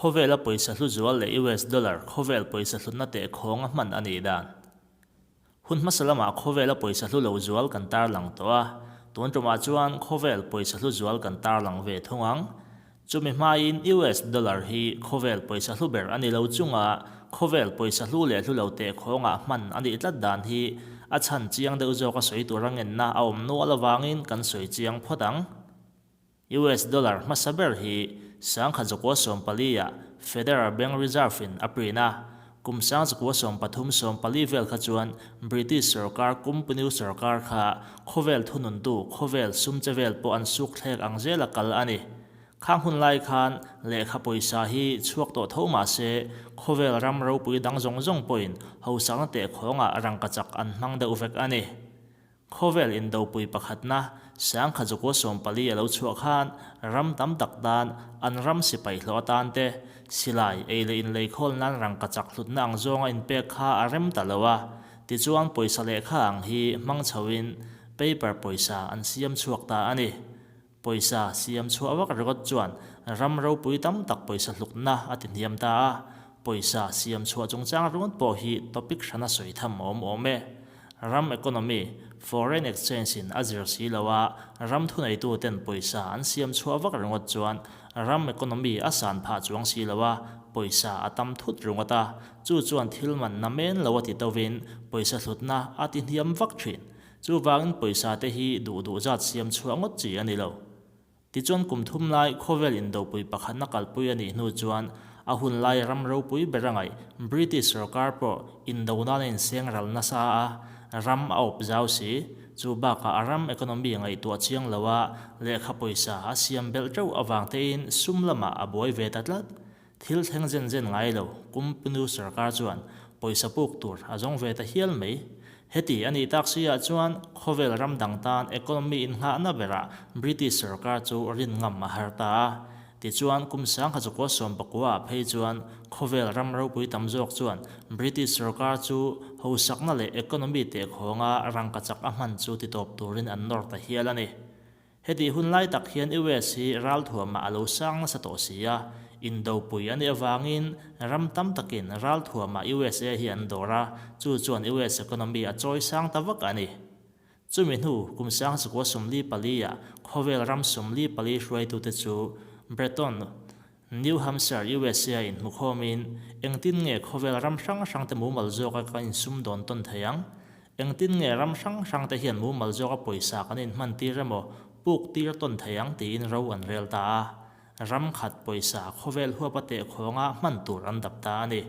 Khawvela pawisa hlu zual leh US dollar khawvel pawisa hlutna teh khawnga hman a nih dan. Hun hmasa lamah khawvela pawisa hlu lo zual kan tarlang tawh a, tun tumah chuan khawvel pawisa hlu zual kan tarlang ve thung ang. Chumi hmain US dollar hi khawvel pawisa hlu ber a ni lo chunga khawvel pawisa hlu leh hlu lo teh khawngah hman a nih tlat dan hi a chhan chiang deuh zawka sawi tura ngenna a awm nual avangin kan sawi chiang phawt ang. US dollar hmasa ber hi sangkhat zakua sawmpali ah Federal Bank Reserve in a print a, kum sang zakua sawmpathum sawmpali vel kha chuan British sorkar kumpuniu sorkar kha khawvel thununtu khawvel sum che vel pawh an suk thlek ang zela kal a ni. Khang hun lai khan lehkha pawisa hi chhuak tawh tho mah se khawvel ram ropui dang zawng zawng pawhin hausakna tehkhawngah rangkachak an hmang deuh vek a ni. Khawvel indopui pakhatna sangkhat zakua 40 a lo chhuah khan ram tam tak tan an ram sipai hlawh atan te, silai ei leh inleikhawl nan rangkachak hlutna ang zawnga inpek kha a rem ta lo a, tichuan pawisa lehkha ang hi hmang chhoin paper pawisa an siam chhuak ta a ni. Pawisa siam chhuah vak ringawt chuan ram ropui tam tak pawisa hlukna a ti hniam ta a, pawisa siam chhuah chungchang ringawt pawh hi topic hrana sawi tham a awm awm e. Ram economy, foreign exchange in a zir si lo a, ram thuneitu ten pawisa an siam chhuah vak ringawt chuan ram economy a san phah chuang si lo a, pawisa a tam thut ringawt a, chu chuan thil man na men lo a ti tovin pawisa hlutna a ti hniam vak thin. Chuvangin pawisa te hi duh duh zat siam chhuah ngawt chi a ni lo. Tichuan kum thum lai khawvel indopui pakhatna kalpui a nih hnu chuan a hun lai ram ropui ber a ngaih British sorkar pawh indo nan a inseng ral nasa a, ram a awp zau si. Chu bakah a ram economy ngaihtuah chiang lo a lehkha pawisa a siam belh teuh avang tein sum lamah a buai ve ta tlat. Thil thleng zen zen ngai lo, Kumpinu sorkar chuan pawisa puk tur a zawng ve ta hial mai. Heti a nih tak si ah chuan khawvel ram dang tan economy innghahna berah British sorkar chu rin ngam a har ta a. Tichuan kum 1919 ah phei chuan khawvel ram ropui tam zawk chuan British sorkar chu hausakna leh economy tehkhawnga rangkachak a hman chu titawp turin an nawr ta hial a ni. Hetih hun lai tak hian US hi ralthuamah a lo sang nasa tawh si a, indopui a nih avangin ram tam takin ralthuamah USA hi an dawr a, chu chuan US economy a chawi sang ta vak a ni. Chumi hnu kum 1944 ah khawvel ram 44 hruaitute chu Bretton, New Hampshire, USA a inhmukhawmin engtin nge khawvel ram hrang hrangte mumal zawka kan insumdawn tawn thei ang? Engtin nge ram hrang hrangte hian mumal zawka pawisa kan inhman tir emaw puk tir tawn thei ang tiin ro an rel ta a. Ram khat pawisa khawvel huapa tehkhawnga hman tur an dap ta a ni.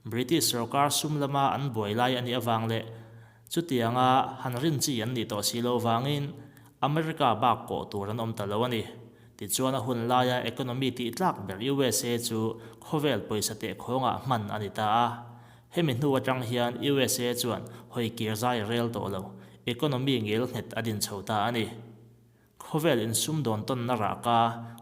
British sorkar sum lama an buai lai a nih avang leh chutianga han rin chi an nih tawh si lo vangin America bak kawh tur an awm ta lo a ni. Tichuan a hun laia economy tih tlak ber USA chu khawvel pawisa tehkhawngah hman a ni ta a. Hemi hnu atang hian USA chuan hawi kir zai a rel tawh lo, economy ngel nghet a din chho ta a ni. Khawvel insumdawn tawnna rahka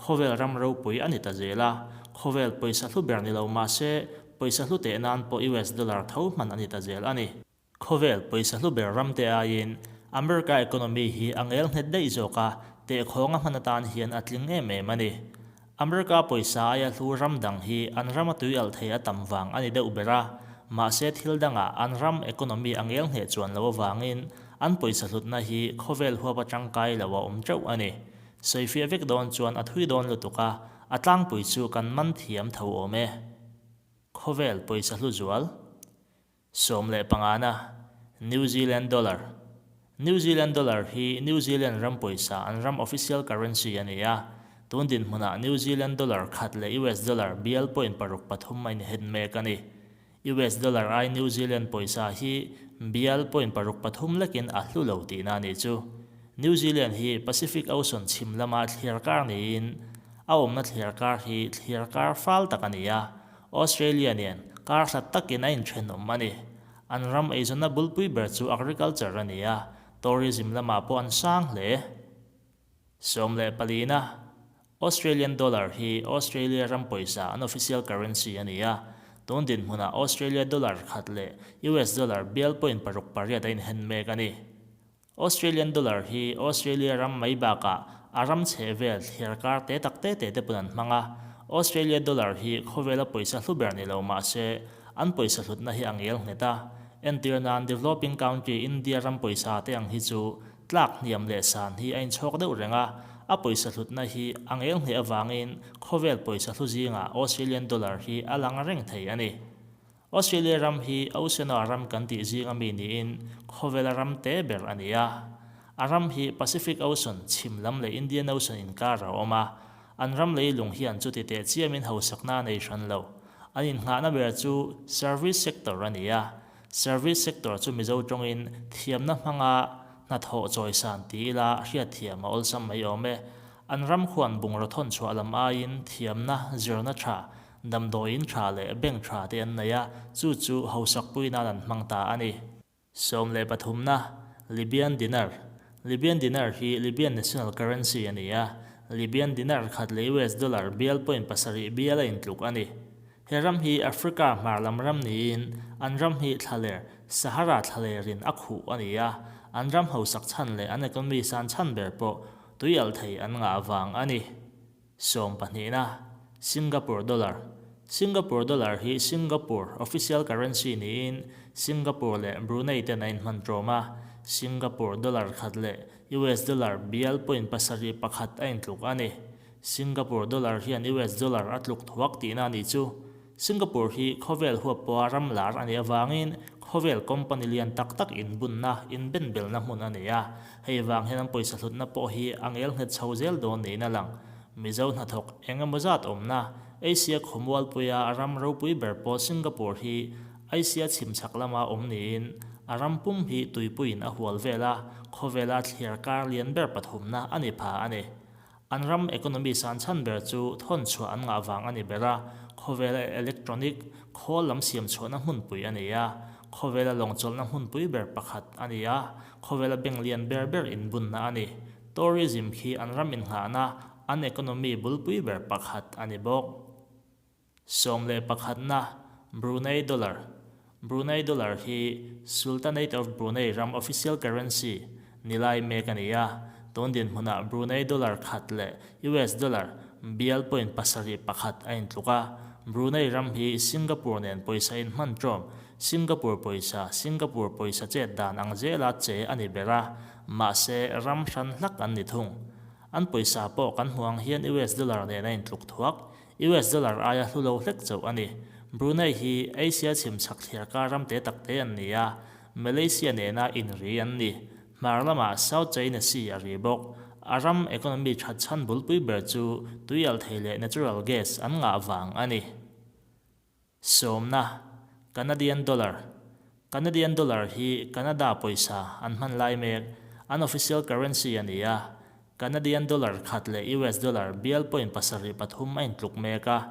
khawvel ram ropui a ni ta zel a, khawvel pawisa hlu ber ni lo mah se pawisa hlu teh nan pawh US dollar tho hman a ni ta zel a ni. Khawvel pawisa hlu ber ramte aiin America economy hi a ngel nghet daih zawk a, tehkhawnga hman atan hian a tling em em a ni. America pawisa aia hlu ram dang hi an rama tui alh thei a tam vang a ni deuh ber a, mahse thil dangah an ram economy a ngel ngheh chuan lo avangin an pawisa hlutna hi khawvel huapa tangkai lo a awm teuh a ni. Sawifiah vek dawn chuan a thui dawn lutuk a, a tlangpui chu kan man thiam tho awm e. Khawvel pawisa hlu zual. 15 na, New Zealand Dollar New Zealand Dollar hi New Zealand ram pawisa an ram official currency a ni a, tun dinhmunah New Zealand Dollar khat leh US Dollar bial point paruk pathum a inhen mek a ni. US Dollar ai New Zealand pawisa hi bial point paruk pathum lekin a hlu lo tihna a nih chu. New Zealand hi Pacific Ocean chhim lama thliar kar niin a awmna thliar kar hi thliar kar fal tak a ni a, Australia nen kar hlat takin a inthenawm a ni. An ram eizawnna bulpui ber chu agriculture a ni a, tourism lamah pawh an sang hle. 14 na, Australian dollar hi Australia ram pawisa an official currency a ni a, tun dinhmunah Australia dollar khat leh US dollar bial point paruk pariat a inhen mek a ni. Australian dollar hi Australia ram mai bakah a ram chheh vel thliar kar te tak te te te pawn an hmang a. Australia dollar hi khawvela pawisa hlu ber ni lo mah se, an pawisa hlutna hi a ngel nghet a. Entir nan developing country India ram pawisa te ang hi chu tlak hniam leh san hi a inchhawk deuh reng a, a pawisa hlutna hi a ngel ngheh avangin khawvel pawisa hlu zingah Australian dollar hi a lang reng thei a ni. Australia ram hi Oceania ram kan tih zinga mi niin khawvela ram te ber a ni a. A ram hi Pacific Ocean chhim lam leh Indian Ocean inkar a awm a. An ram leilung hian chuti teh chiamin hausakna a nei hran lo. An innghahna ber chu service sector a ni a. Service sector chu Mizo tawngin thiamna hmanga hnathawh chawisan ti ila hriatthiam a awlsam mai awm e. An ram khuan bungraw thawn chhuah lam aiin thiamna zirna tha Damdawiin tha leh bank tha te an nei a, chu chu hausakpui nan an hmang ta a ni. 13 na, Libyan Dinar Libyan Dinar hi Libyan national currency a ni a, Libyan Dinar khat leh US dollar bial point pasarih bial a intluk a ni. He ram hi Africa hmar lam ram niin an ram hi thlaler, Sahara thlalerin a khuh a ni a, an ram hausak chhan leh an economy san chhan ber pawh tuialh thei an ngah vang a ni. Sawmpahnihna, Singapore Dollar Singapore Dollar hi Singapore official currency niin Singapore leh Brunei ten a inhman ṭawm a, Singapore Dollar khat leh US Dollar bial point pasarih pakhat a intluk a ni. Singapore Dollar hian US Dollar a tluk thuak tihna a nih chu. Singapore hi khawvel huap pawha ram lar a nih avangin khawvel company lian tak tak inbunna, inbenbelna hmun a nei a. Hei vang hian an pawisa hlutna pawh hi a ngel nghet chho zel dawn niin a lang. Mizo hnathawk eng emaw zat awmna, Asia khawmualpuia ram ropui ber pawh Singapore hi Asia chhim chhak lama awm niin a ram pum hi tuipuiin a hual vel a, khawvela thliar kar lian ber pathumna a ni pha a ni. An ram economy san chhan ber chu thawn chhuah an ngah vang a ni ber a, khawvela electronic khawl lam siam chhuahna hmunpui a ni a, khawvela lawng chawlhna hmunpui ber pakhat a ni a, khawvela bank lian ber ber inbunna a ni. Tourism khi an ram innghahna, an economy bulpui ber pakhat a ni bawk. 11 na, Brunei Dollar Brunei Dollar hi Sultanate of Brunei ram official currency ni lai mek a ni a, tun dinhmunah Brunei Dollar khat leh US Dollar bial point pasarih pakhat a intluk a. Brunei ram hi Singapore nen pawisa inhman ṭawm, Singapore pawisa, Singapore pawisa chet dan ang zela che a ni ber a, mahse ram hran hlak an ni thung. An pawisa pawh kan hmuh ang hian US Dollar nen a intluk thuak. US dollar aia hlu lo hlek chauh a ni. Brunei hi Asia chhim chhak thliarkar ram te tak te an ni a, Malaysia nena inri an ni. Hmar lamah South China Sea a ri bawk. A ram economy that chhan bulpui ber chu tuialthei leh natural gas an ngah vang a ni. Sawmna, Canadian Dollar Canadian Dollar hi Canada pawisa an hman lai mek, an official currency a ni a. Canadian Dollar khat leh US Dollar bial point pasarih pathum a intluk mek a,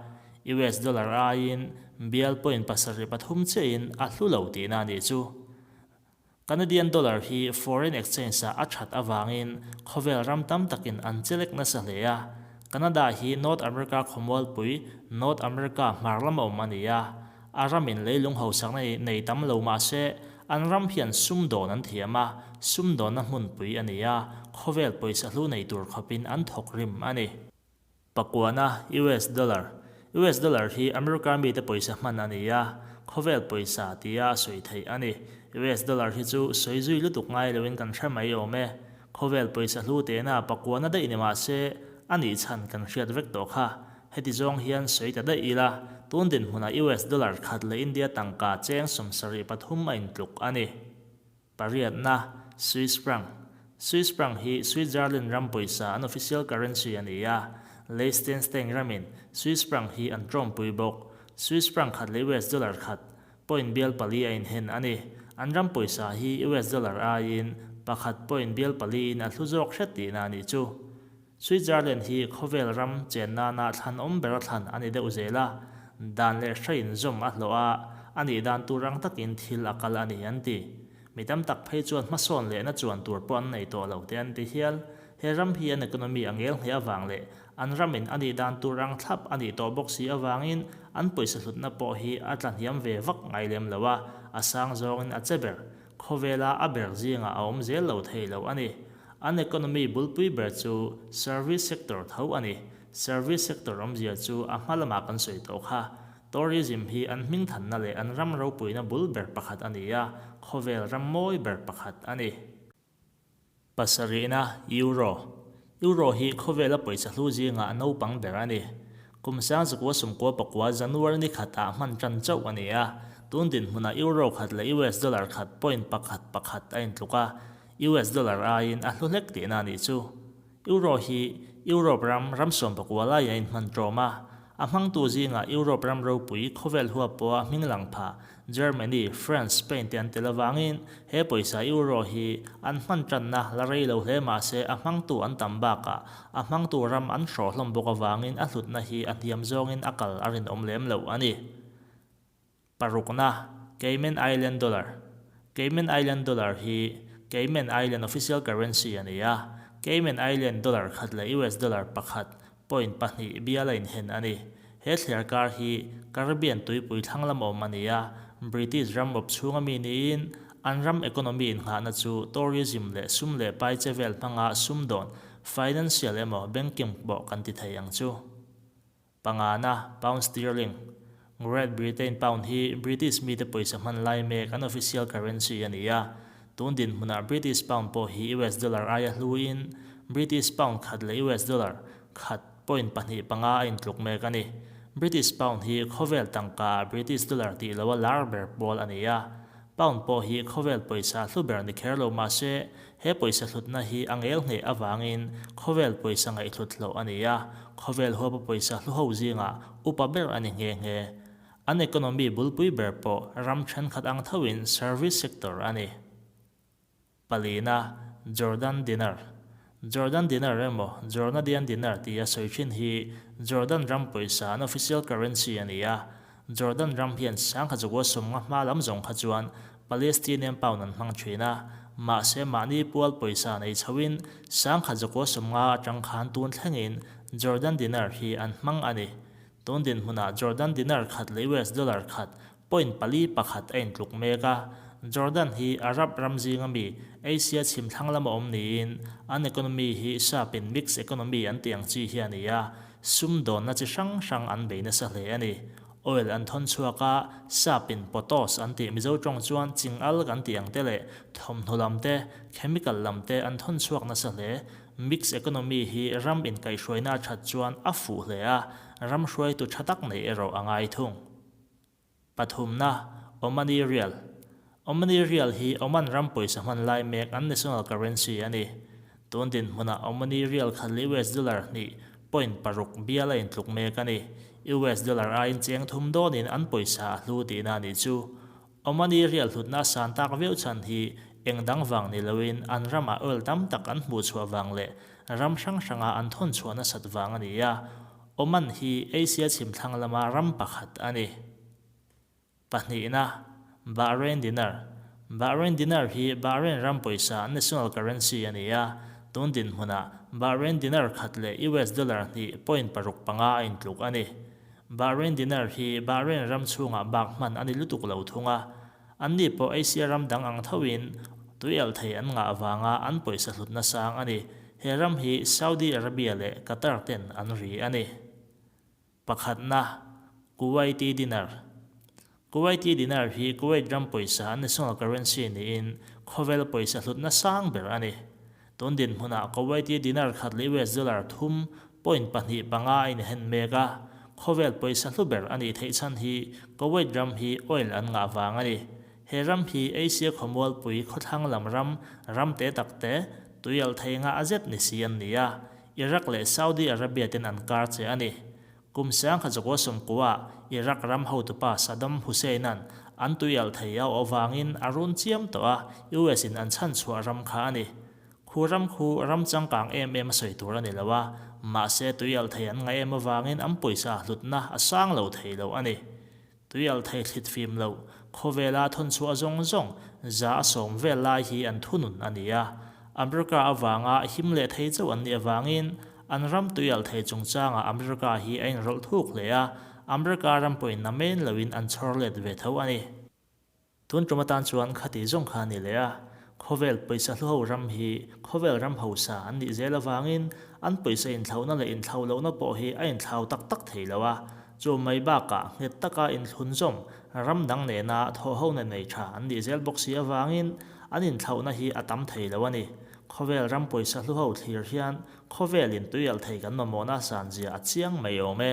US Dollar aiin bial point pasarih pathum chiahin a hlu lo tihna a nih chu. Canadian dollar hi foreign exchange-ah a that avangin khawvel ram tam takin an chelek nasa hle a. Canada hi North America khawmualpui, North America hmar lama awm a ni a. A ramin leilung hausakna nei tam lo mah se, an ram hian sumdawn an thiam a, sumdawnna hmunpui a ni a, khawvel pawisa hlu nei tur khawpin an thawk rim a ni. Pakuana, US Dollar, US Dollar hi America mite pawisa hman a ni a, khawvel pawisa tia a sawi theih a ni. US Dollar hi chu sawi zui lutuk ngai loin kan hre mai awm e. Khawvel pawisa hlu tehna pakuana daih ni mah se, a nih chhan kan hriat vek tawh kha. Heti zawng hian sawi ta daih ila, tun dinhmunah US Dollar khat leh India tangka cheng 73 a intluk a ni. Pariatna, Swiss franc Swiss franc hi Switzerland ram pawisa an official currency a ni a, Liechtenstein ramin Swiss franc hi an tlawmpui bawk. Swiss franc khat leh US dollar khat point bial pali a inhen a ni. An ram pawisa hi US dollar aiin pakhat point bial pali in a hlu zawk hret tihna a nih chu. Switzerland hi khawvel ram chen nana thlan awm bera thlan a ni deuh zel a, dan leh hre inzawm a hlawh a, a nih dan tur ang takin thil a kal a ni an ti. Mi tam tak phei chuan hmasawn lehna chuan tur pawh an nei tawh lo te an ti hial. He ram hi an economy a ngel ngheh avang leh an ramin a nih dan tur ang thlap a nih tawh bawk si avangin an pawisa hlutna pawh hi a tla hniam ve vak ngai lem lo a, a sang zawngin a che ber. Khawvela a ber zingah a awm zel lo thei lo a ni. An economy bulpui ber chu service sector tho a ni. Service sector awmzia chu a hma lamah kan sawi tawh kha. Tourism hi an hmingthanna leh an ram ropuina bul ber pakhat a ni a, khawvel ram mawi ber pakhat a ni. Pasarihna, Euro. Euro hi khawvela pawisa hlu zingah a naupang ber a ni. Kum sangzakua sumkua pakua January ni khatah hman tan chauh a ni a, tun dinhmunah Euro khat leh US dollar khat point pakhat pakhat a intluk a, US dollar aiin a hlu hlek tihna a nih chu. Euro hi Europe ram ram sawmpakua lai a inhman ṭawm a, a hmangtu zingah Europe ram ropui khawvel huap pawha hming lang pha Germany, France, Spain te an tel avangin he pawisa Euro hi an hman ṭanna la rei lo hle mah se a hmangtu an tam bakah a hmangtu ram an hrawh hlawm bawk avangin a hlutna hi a hniam zawngin a kal a rinawm lem loh a ni. Parukna, Cayman Island Dollar Cayman Island Dollar hi Cayman Island official currency a ni a, Cayman Island Dollar khat leh US Dollar pakhat point pahnih bial a inhen a ni. He thliarkar hi Caribbean tuipui thlang lam awm a ni a, British ram awp chhunga mi niin an ram economy innghahna chu tourism leh sum leh pai che vel hmanga sumdawn, financial emaw banking pawh kan ti thei ang chu. Pangana, Pound Sterling, Great Britain Pound hi British mite pawisa hman lai mek an official currency a ni a. Tun dinhmunah British Pound pawh hi US Dollar aia hluin British Pound khat leh US Dollar khat point pahnih panga a intluk mek a ni. British Pound hi khawvel tangka ah British Dollar tih loa lar ber pawl a ni a. Pound pawh hi khawvel pawisa hlu ber ni kher lo mah se, he pawisa hlutna hi a ngel ngheh avangin khawvel pawisa ngaihhlut hlauh a ni a, khawvel huapa pawisa hlu ho zingah upa ber a ni nghe nghe. An economy bulpui ber pawh ram thenkhat ang thoin service sector a ni. Palina, Jordan Dinar. Jordan Dinar emaw Jornadian Dinar tia sawi thin hi Jordan ram pawisa an official currency a ni a. Jordan ram hian sangha chukua sawmnga hma lam zawng kha chuan Palestinian Pound an hmang thin a, mahse mahni pual pawisa nei chhoin sangha chukua sawmnga atang khan tun thlengin Jordan Dinar hi an hmang a ni. Tun dinhmunah Jordan Dinar khat leh US Dollar khat Point pali pakhat a intluk mek a, Jordan hi Arab ram zinga mi Asia chhim thlang lama awm niin an economy hi sap-in mixed economy an tih ang chi hi a ni a, sumdawnna chi hrang hrang an bei nasa hle a ni. Oil an thawn chhuak a, sap-in potos an tih Mizo tawng chuan ching al kan tih ang te leh thawmhnaw lam te, chemical lam te an thawn chhuak nasa hle. Mixed economy hi ram inkaihhruaina a that chuan a fuh hle a, ram hruaitu tha tak neih erawh a ngai thung. Pathumna, Omani Rial. Omani Rial hi Oman ram pawisa hman lai mek an national currency a ni. Tun dinhmunah Omani Rial khat leh US dollar hnih point paruk bial a intluk mek a ni. US dollar aiin cheng thum dawnin an pawisa a hlu tihna a nih chu. Omani Rial hlutna a san tak viau chhan hi eng dang vang ni loin an ramah oil tam tak an hmuh chhuah vang leh ram hrang hranga an thawn chhuah nasat vang a ni a. Oman hi Asia chhimthlang lama ram pakhat a ni. Pahnihna, Bahrain Dinar. Bahrain Dinar hi Bahrain ram pawisa national currency a ni a, tun dinhmunah Bahrain Dinar khat leh US dollar hnih point paruk panga a intluk a ni. Bahrain Dinar hi Bahrain ram chhungah bak hman a ni lutuk lo thung a, Anni pawh Asia ram dang ang thoin tuialh thei an ngah avanga an pawisa hlutna sang a ni. He ram hi Saudi Arabia leh Qatar ten an ri a ni. Pakhatna, Kuwaiti Dinar. Kuwaiti Dinar hi Kuwait ram pawisa an national currency niin khawvel pawisa hlutna sang ber a ni. Tun dinhmunah Kuwaiti Dinar khat leh US dollar thum point pahnih panga a inhen mek a, khawvel pawisa hlu ber a nih theih chhan hi Kuwait ram hi oil an ngah vang a ni. He ram hi Asia khawmualpui khawthlang lam ram, ram te tak te, tuialh thei ngah a zet ni si an ni a, Iraq leh Saudi Arabia ten an kar che a ni. Kum sangkhat zakua sawmkua Iraq ram hotupa Saddam Hussein-a'n an tuialh thei a awh avangin a run chiam tawh a, US in an chhanchhuah ram kha a ni. Khu ram khu ram changkang em em a sawi tur a ni lo a, mahse tuialh thei an ngaih em avangin an pawisa hlutna a sang lo thei lo a ni. Tuialh thei thlit fim loh, khawvela thawnchhuah zawng zawng za a sawm vel lai hi an thunun a ni a. America avanga him leh thei chauh an nih avangin an ram tuialh thei chungchangah America hi a inrawlh thuk hle a, America ram pawhin namen loin an chhawr let ve tho a ni. Tun tum atan chuan khati zawng kha a ni leh a. Khawvel pawisa hlu ho ram hi khawvel ram hausa an nih zel avangin an pawisa inthlauhna leh inthlauh lohna pawh hi a inthlau tak tak thei lo a, chu mai bakah nghet taka inthlunzawm ram dang nena thawhhona nei tha an nih zel bawk si avangin an inthlauhna hi a tam thei lo a ni. Khawvel ram pawisa hlu ho thlir hian khawvelin tuialh thei kan mamawhna sanzia a chiang mai awm e.